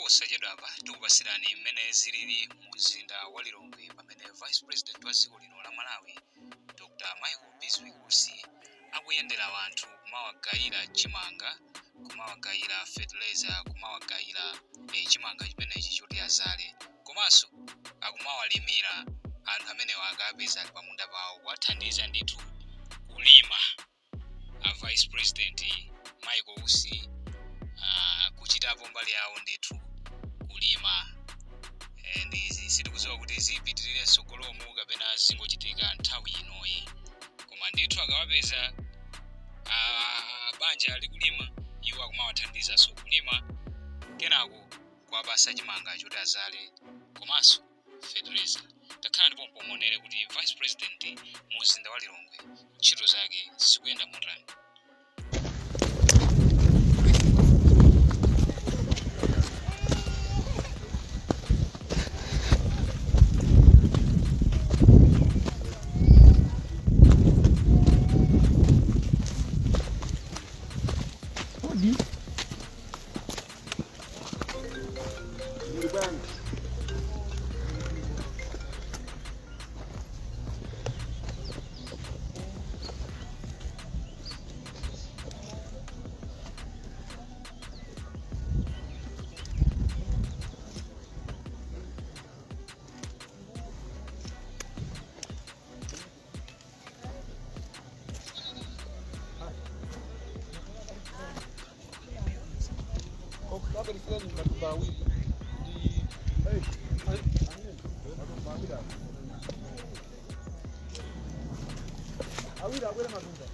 Posachedwapa tikupasirani mmene zilili mu mzinda wa Lilongwe pamene Vice President wa dziko lino la Malawi Dr. Michael Bizwick Usi akuyendera wanthu kumawagayira chimanga, kumawagayira fertilizer, kumawagayira chimanga chimenechi choti azale, komanso akumawalimira anthu amenewa akapeza ali pamunda pawo kuwathandiza ndithu kulima. A Vice President Michael Usi kuchitapo mbali yawo ndithu kulima. Ndi izi sitikudziwa kuti zipitirire mtsogolomu kapena zingochitika nthawi inoyi, koma ndithu akawapeza banja likulima iwo akumawathandizanso kulima, kenako kuwapasa chimanga choti azale komanso fertilizer. Takhalani pompo muonere kuti Vice President mu mzinda wa Lilongwe ntchito zake zikuyenda motani. Abweretsereni matumba awiri ndi matumba awiri apo. Awiri abwere matumba.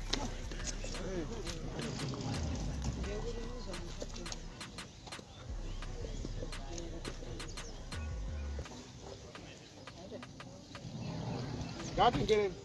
Ngatengereni.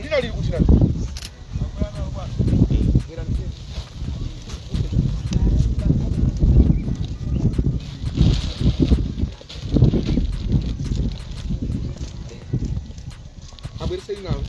Lina lili kuti nani? Abwerese linalo.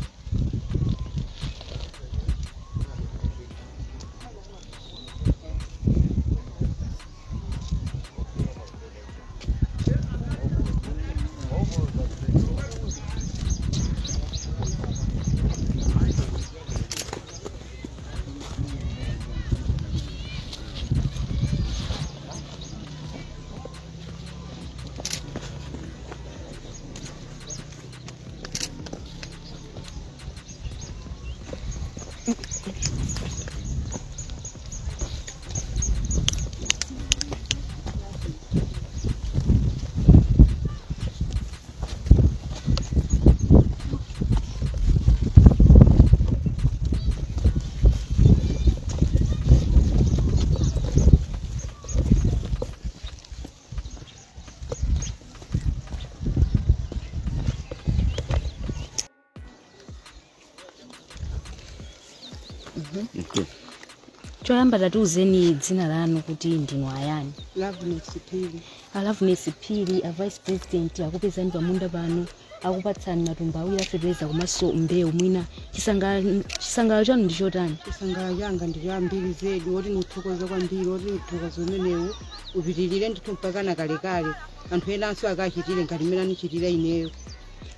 Choyamba tatiuzeni dzina lanu kuti ndinu ayani. Loveness Phiri. A Loveness Phiri, a Vice President akupezani pamunda pano, akupatsani matumba awiri a fetereza komanso mbewu. Mwina chisangalalo chanu ndi chotani? Chisangalalo changa ndi chambiri zedi, woti ndithokoza kwambiri, woti mthokozo umenewu upitirire ndithu mpakana kalekale, anthu enanso akachitire ngati mmene anichitira ineyo.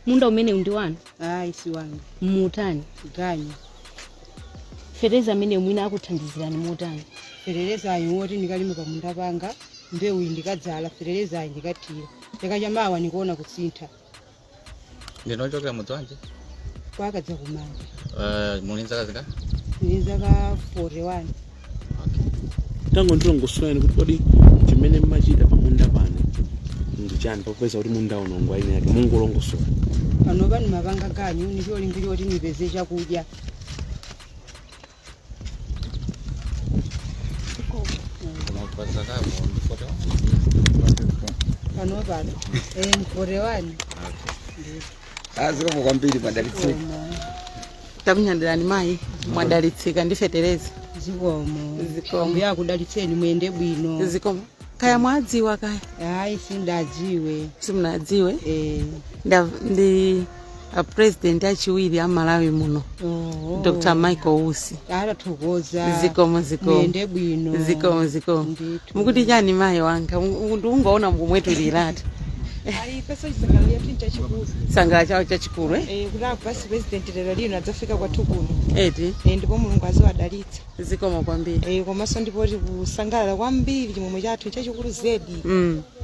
Munda umenewu ndi wanu? Ayi, si wanga. Mutani? Ganyu. Fetereza amenewu mwina akuthandizirani motani? Feterezayo woti ndikalima pamunda panga, mbewu iyi ndikadzala, feterezayi ndikathira, chaka chamawa ndikuona kusintha. Ndinu ochokera mudzi wanji? Kwakadza kumanja. Muli nzaka zingati? Ndili zaka 41. Tangondilongosolani kuti kodi chimene mmachita pamunda pano ndi chani, popeza kuti munda uno ngwa eni ake, mungolongosola. Panopa ndimapanga ganyu ni cholinga choti nipeze chakudya. Koma pa zakapo ndi 41. Panopa 41. Zikomo kwambiri, madalitsika. Takunyadirani mayi, mwadalitsika ndi fetereza. Zikomo. Zikomo. Mbuye akudalitseni, muyende bwino. Zikomo. Kaya mwadziwa kaya? Ayi, sindadziwe. Simunadziwe? Eh. Ndi a president achiwiri a Malawi muno, Oh. Dr Michael Usi. Atathokoza. Zikomo, zikomo. Muyende bwino. Zikomo, zikomo. Ndithu. Mukuti chani mayi wanga? Ndiungaona mukumwetuliratu. Ayi, ifeso chisangalalo chathu chachikulu. Sangalalo chawo chachikulu, eh? Eh, kuti a vice president lero lino adzafika kwathu kuno. Eti. Eh, ndipo Mulungu aziwadalitsa. Zikomo kwambiri. Eh, komanso ndipo tikusangalala kwambiri, chimwemwe chathu chachikulu zedi.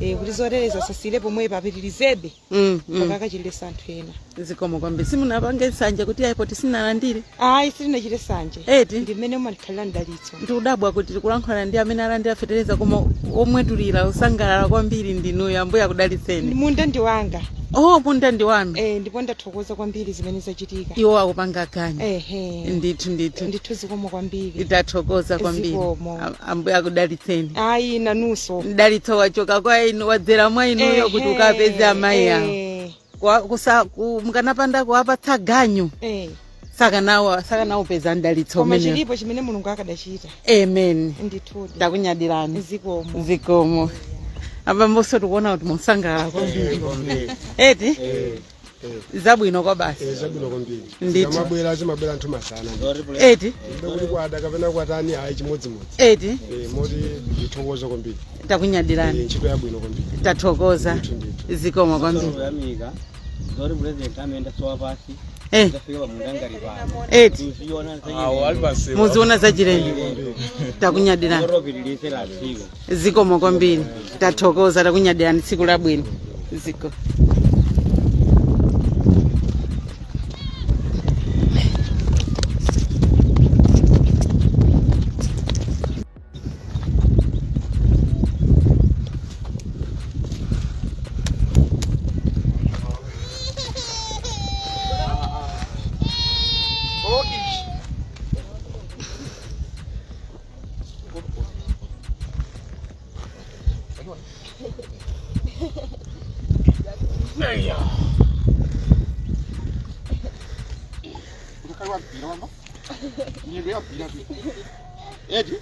Eh, kuti zotereza asasire pomwepo, apitirizebe mpaka akachitire anthu ena. Zikomo kwambiri. Simunapange nsanje kuti ayipo tisinalandire? Ayi, sitinachite sanje. Eti. Ndi mmene umalikhalira mdalitso. Ndikudabwa kuti tikulankhulana ndi amene alandira fetereza koma omwetulira usangalala kwambiri ndinuyo. Ambuye akudalitseni. Munda ndi wanga. Oh, munda ndi wanu. Eh, ndipo ndathokoza kwambiri zimene zachitika. Iwo akupanga ganyu. Ehe. Ndithu, ndithu. Ndithu, zikomo kwambiri. Tathokoza kwambiri. Zikomo. Ambuye akudalitseni. Ayi, nanunso. Mdalitso wachoka kwa inu, wadzera mwa inuyo kuti Ehe, ukapeze amayi awo. eh. Mukanapanda kuwapatsa ganyu, Eh. sakanawupeza mdalitso Koma umenewo. chilipo chimene Mulungu akadachita. Amen. Ndithudi. Takunyadirani. Zikomo. Zikomo. Abamboso, tikuona kuti musangalala kwambiri, eti? Zabwino kwa basi. Zabwino kwambiri. Ndithu. Zimabwera, zimabwera anthu masana. Eti. Kuti kwada kapena kwatani, ayi, chimodzimodzi. Eti. Moti ndithokoza kwambiri. Takunyadirani. Ntchito yabwino kwambiri. Tathokoza. Ndithu, ndithu. Zikomo kwambiri. Kuyamika zoti president amene sowa pasi zafika pamunda ngati pano. Eti. Tuziona. Muziona zachilendo. Takunyadirani. Oropitirise la tsiku. Zikomo kwambiri, tathokoza, takunyadirani, tsiku labwino. Ziko. Miyendo yapira tu. Eti?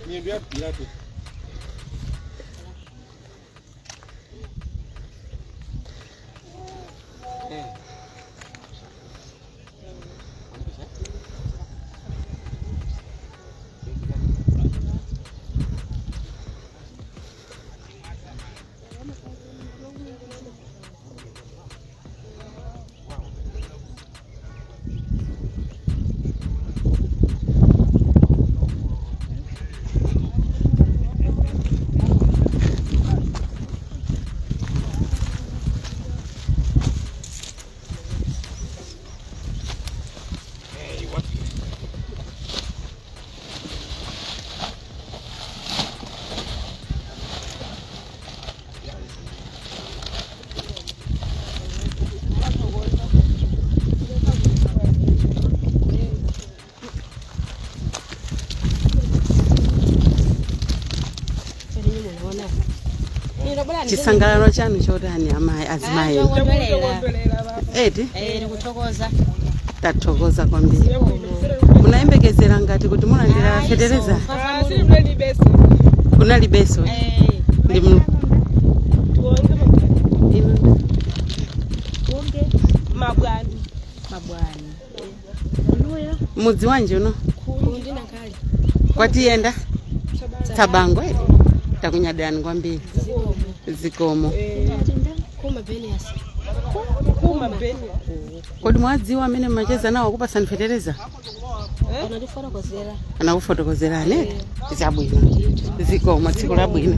Miyendo yapira tu. Chisangalalo chanu chotani, amayi, azimayi, eti? Tikuthokoza. Tathokoza kwambiri. Munayembekezera ngati kuti mulandira fetereza? Kunalibenso ndi Mabwani. Mabwani. Mudzi wanji uno? Kundinakali. Kwatiyenda Tsabango, eti? Takunyadirani kwambiri, zikomo. Kuma Benias. Kuma Beni. Kodi mwadziwa amene mmacheza nawo akupasani fetereza? Anatifotokozera. Anakufotokozerani, eti? Zabwino, zikomo, tsiku labwino.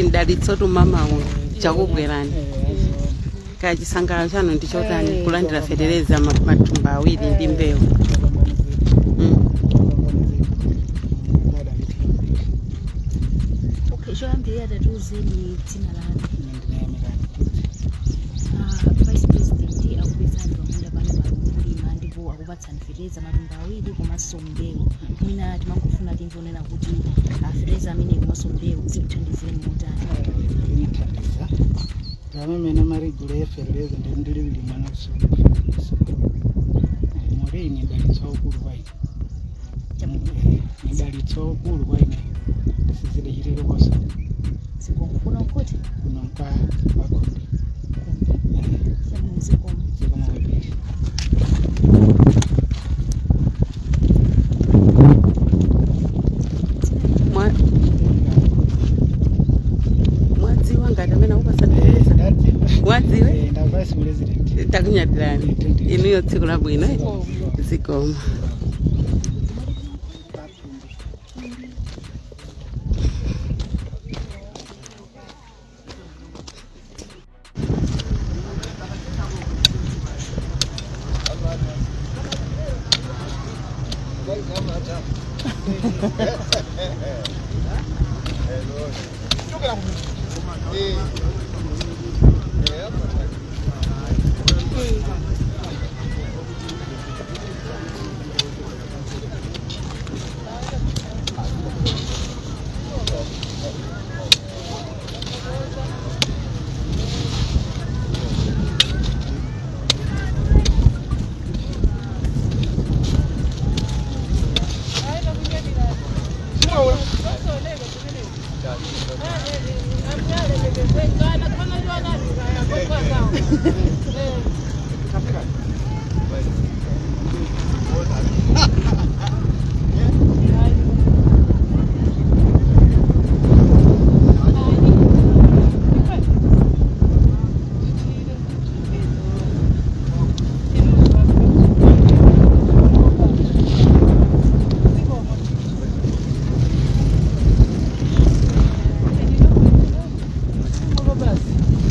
Chindalitso tumamawo chakugwerani. Kaya chisangalalo chanu ndi chotani kulandira fetereza matumba awiri ndi mbewu? Okay, choyambirira tatiuzeni dzina lanu. Vice president akupezani pamunda pano pano mukulima ndipo akupatsani fetereza matumba awiri komanso mbewu. Mwina timangofuna timve onena kuti fetereza amene komanso mbewu zikuthandizireni motani? Inithandiza ndamamene marigula efereleza ndendilivili mwana kusofereleza mori ine dalitso ukulu kwa ine. Nidalitso ukulu kwa ine sizidachitike kosa. Zikomo kuti kuno kwa wakhumbi. Chabwino, zikomo. Zikomo kwambiri. Mwadziwa ngati amene akupasani fetereza? Mwadziwe? Nda vice president. Takunyadirani inuyo, tsiku labwino. Zikomo.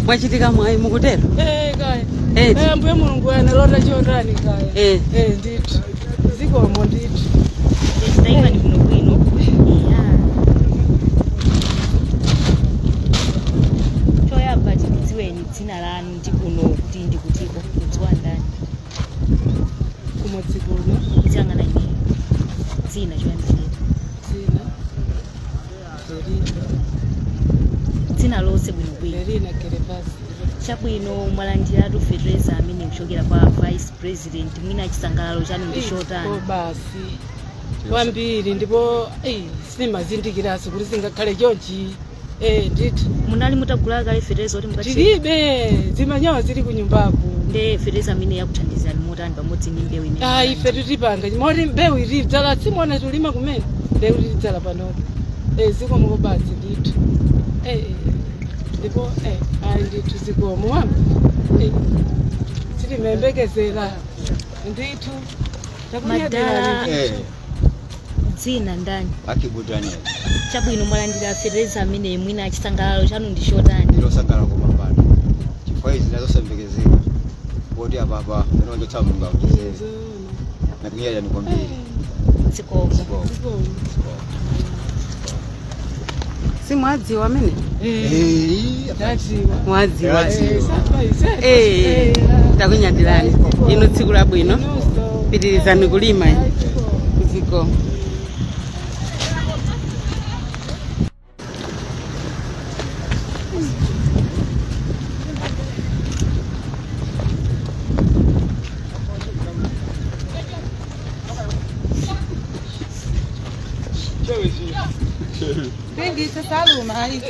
Mwachitika mwayi mukutero? Eh, kaya. Eh. Eh, mbuye Mulungu analota chotani kaya. Eh. Eh, ndithu. Zikomo ndithu. Taiva ni bwino bwino. Yeah. Choyamba tikudziweni dzina lanu ndi kuno kuti ndikutiko kudziwa ndani? Kumudzi kuno. Kudziyang'ana ine dzina choyambirira. Dzina. Zelina. Dzina lonse bwino bwino. Zelina Gerevasi. Chabwino, mwalandiratu fetereza amene kuchokera kwa vice president, mwina chisangalalo chanu ndi chotani? Oh, basi. Kwambiri ndipo simazindikiranso kuti zingakhale chonchi. Eh, ndithu. Munali mutagula kale fetereza kuti mukathe? Tilibe, zimanyawa zili ku nyumbaku. Nde fetereza amene yakuthandizani motani pamodzi ndi mbewu imene? Ah, ife tutipanga moti mbewu itidzala simona tulima kumene mbewu titidzala panopo. Eh, zikomo basi ndithu. Eh, ndipo ayi ndithu zikomo wamba. Sitimembekezera ndithu. Madala. Eh, Dzina ndani? Akibu Daniel. Chabwino, mwalandira fetereza amene, mwina chisangalalo chanu ndi chotani? Ndilosangalala kupambana. Chifukwa izi nazosembekezeka. Poti apapa inonjotsa Mulungu akuchezere. Nakunyadira kwambiri. Zikomo. Zikomo. Simwadziwa amene? Ndadziwa. Mwadziwa? Ndadziwa. Eh, takunyadirani inu, tsiku labwino, pitirizani kulima. Zikomo. Bengitse saluma hayi.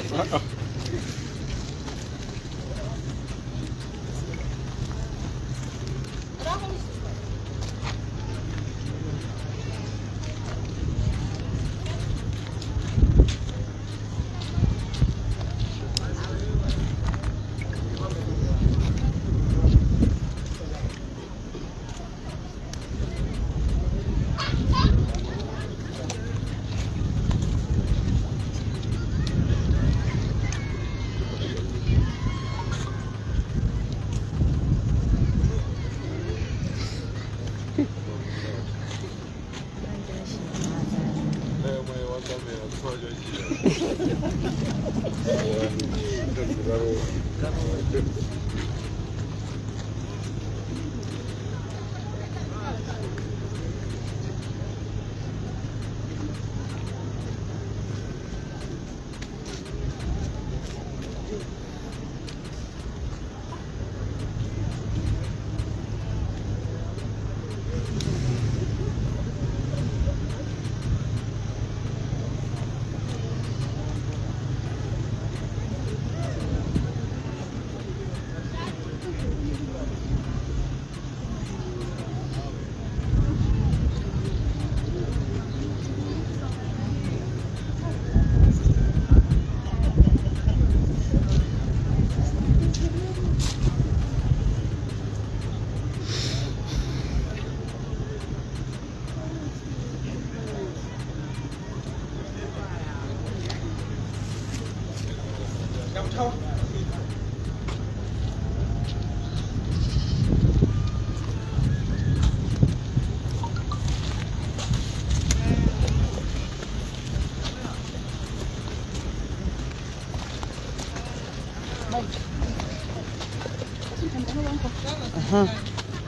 Aha,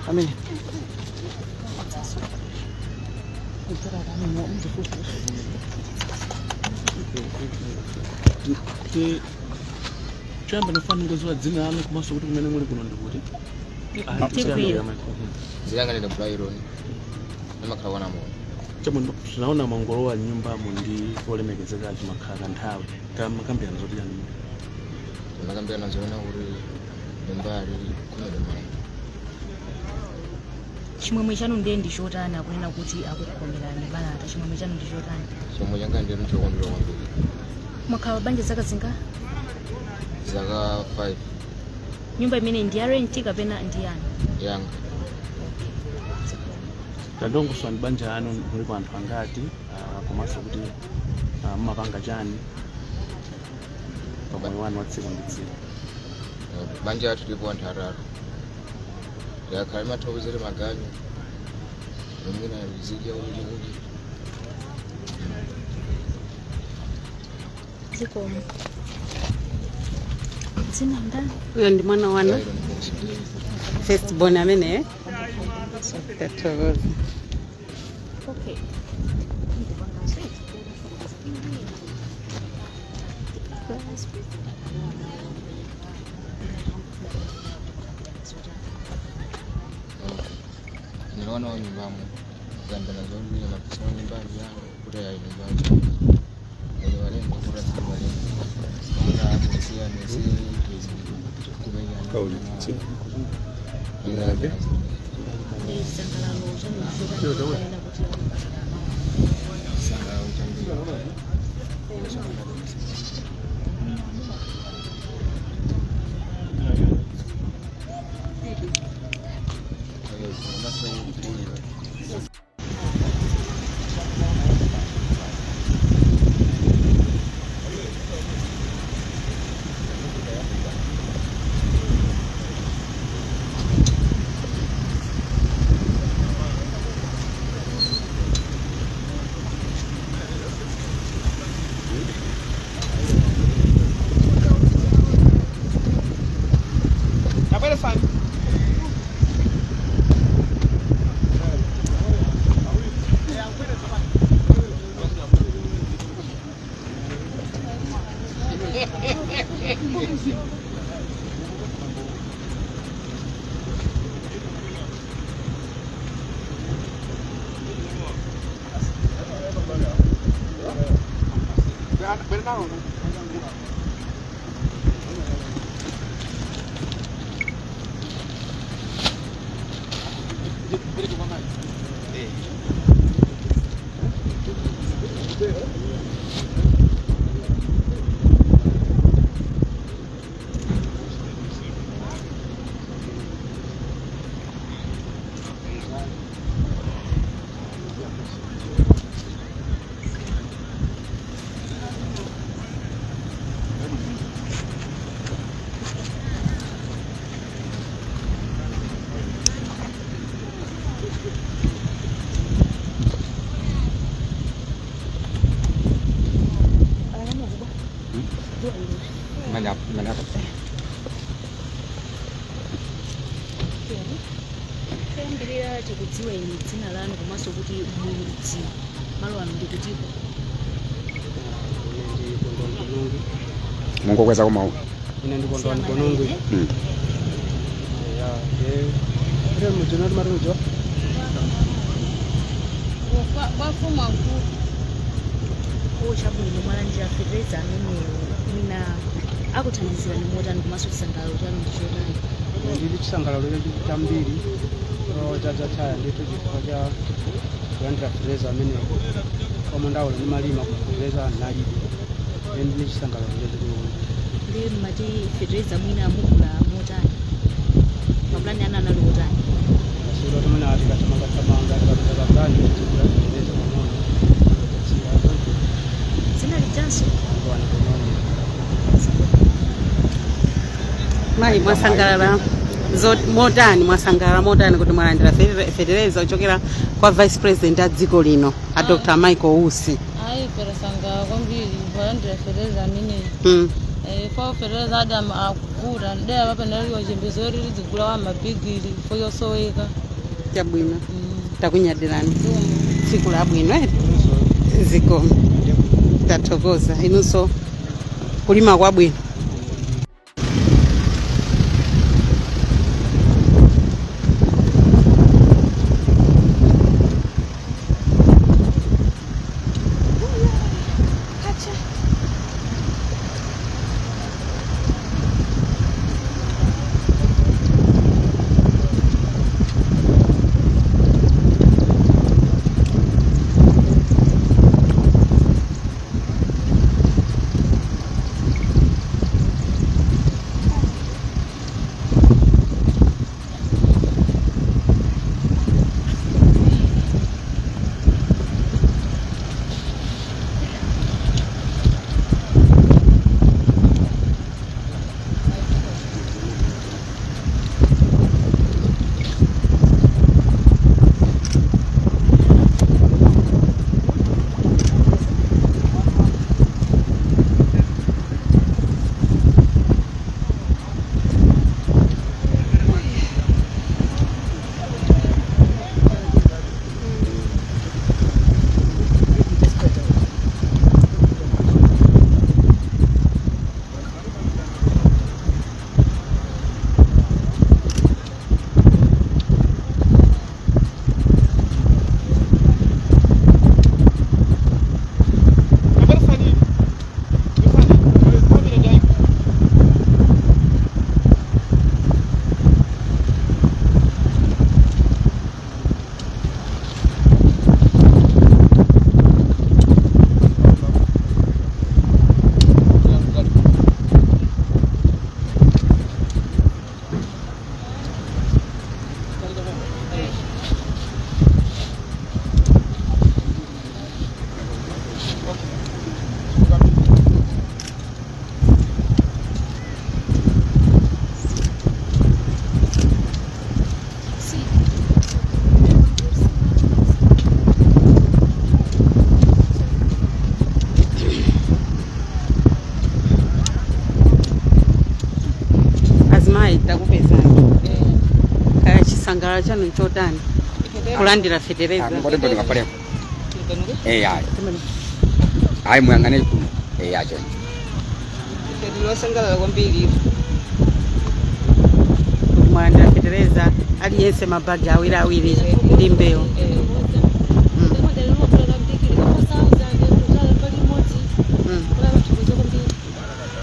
amene. Choyamba ndifuna ndingodziwa dzina lanu komanso kuti kumene muli kuno ndikuti. Dzina langa ndine Byron, ndimakhala kwa Namoyo. Chabwino, tinaona mwangolowa m'nyumbamo ndi olemekezeka achimakhala kanthawi makambirana zoti chani? Timakambirana zoona kuti nyumbali khomedwe malata. Chimwemwe chanu ndiye ndi chotani akunena kuti akukhomerani balata? Chimwemwe chanu ndi chotani? Chomwe changa ndiye nchokondwera kwambiri. Mwakhala banja zaka zingati? Zaka 5. Nyumba imene ndi ya rent kapena ndi yanu? Yanga. Tandilongosolani banja lanu, mulipo anthu angati, komanso kuti mumapanga chani pamoyo wanu wa tsiku ndi tsiku? Banja lathu tilipo anthu atatu. Tikakhala timathokozere maganyu mwina zidya udya udya. Zikomo. Dzina ndani? Uyo ndi mwana wanu first born amene, eh? Tathokoza. Okay. Niliona wa nyumbamo kugambana zombi mapisa wa nyumbani yangu kuti ya nyumbani mwenye walengo kuti asiwalengo kuna msia mesi kumenya. Ndi chisangalalo chanu ndi chotani kunena kuti Sangalalo chambiri. Manyapa. Choyambirira tikudziweni dzina lanu komanso kuti mudzi malo ano ndi kutiko. Ine ndi Kondwani Gonongi. Mungokweza kumawu. Ine ndi Kondwani Gonongi. Ya, ndiye mudzi unoti mati mudzi wa Kwa mfumu akulu. Chabwino, mwalandira fetereza amenewo, mwina akuthandizirani motani komanso chisangalalo chanu ndi chotani? Ndili chisangalalo chambiri chadzachaya ndithu chifukwa cha kulandira fetereza amenewo. Kwa munda uno ndimalima koma fetereza nalibe. Ine ndili chisangalalo chachikulu. Ndi mmati fetereza mwina mugula motani? Mapulani ana anali otani? Masiro timene tikathamangathamanga tikapeza kaganyu tizigula fetereza pang'ono tatsiya zonse. Dzina lijanso? Kondwani Gonongi. Mayi, mwasangalala motani, mwasangalala motani kuti mwalandira fetereza kuchokera kwa vice president a dziko lino a Dr Michael Usi? Ayi, tasangalala kwambiri polandira fetereza ameneyi. Fo fetereza adam akugura ndera papanaliwa chembezo lizigula wa mabigili fo yosoweka. Chabwino, takunyadirani, tsiku labwino ere zikomo, tathokoza inunso kulima kwabwino. Azimayi, takupezani, kaya chisangalalo chanu chotani kulandira fetereza? Ngapaleko ayi, ayi, muyang'ane kuno, acho. Tilosangalala kwambiri. Kuti mwalandira fetereza, aliyense mabagi awiri awiri ndi mbewu.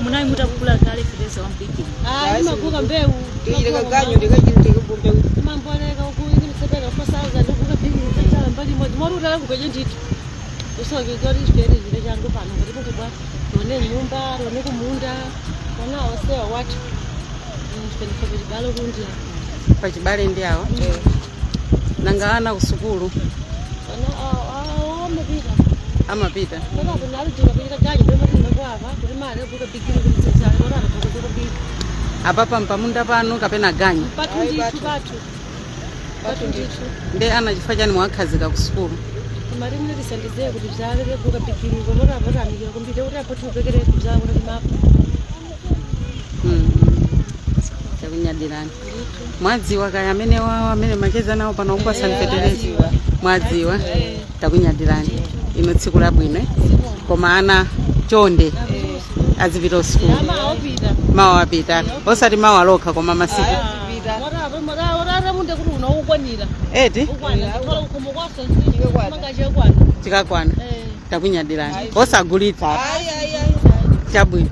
Munayi mutakugula kale fetereza wambigiri? Ayi, maguka mbewu. Tichiteka ganyu ndikachiteka mbewu. Mamboleka ukuimisepeka 4000 ukuka bigili tsala mbali imodzi mori utala kupeje ndithu usokekori chipere chile changu pano kuti kuti bwa tione nyumba, tione kumunda wana osewa watu chipenifa pachibalo kundiya. Pachibale ndi awo, nanga ana kusukulu? Wana amapita. Amapita. Pakapo naludzuka kuchita ganyu ndomatindakuava kuti mali kuka bigili kuti tsala mori anatokoza kwambiri. Apapa mpamunda pano kapena ganyu? Patu ndithu, patu, patu ndithu. Ndi ana chifukwa chani mwakhazika kusukulu? Mari mune tisandizeye kuti bzale kuka bigili komora avoramikira kumbite kuti apo tiupekere kubzala kuti mapo. Chakunyadirani. Mwadziwa kaya amene wawo amene macheza nawo pano kupasani fetereza? Mwadziwa. Takunyadirani ino, tsiku labwino, eh? Koma ana chonde azipita usukulu. Ama awopita. Mawa apita, osati mawa lokha koma masiku. Orara munde kuti unoukwanira. Eti. Ukwana thola ukhomo kwaso mangachekwana. Chikakwana. Takunyadirani, osagulitsa. Chabwino,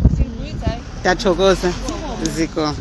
tathokoza, ziko.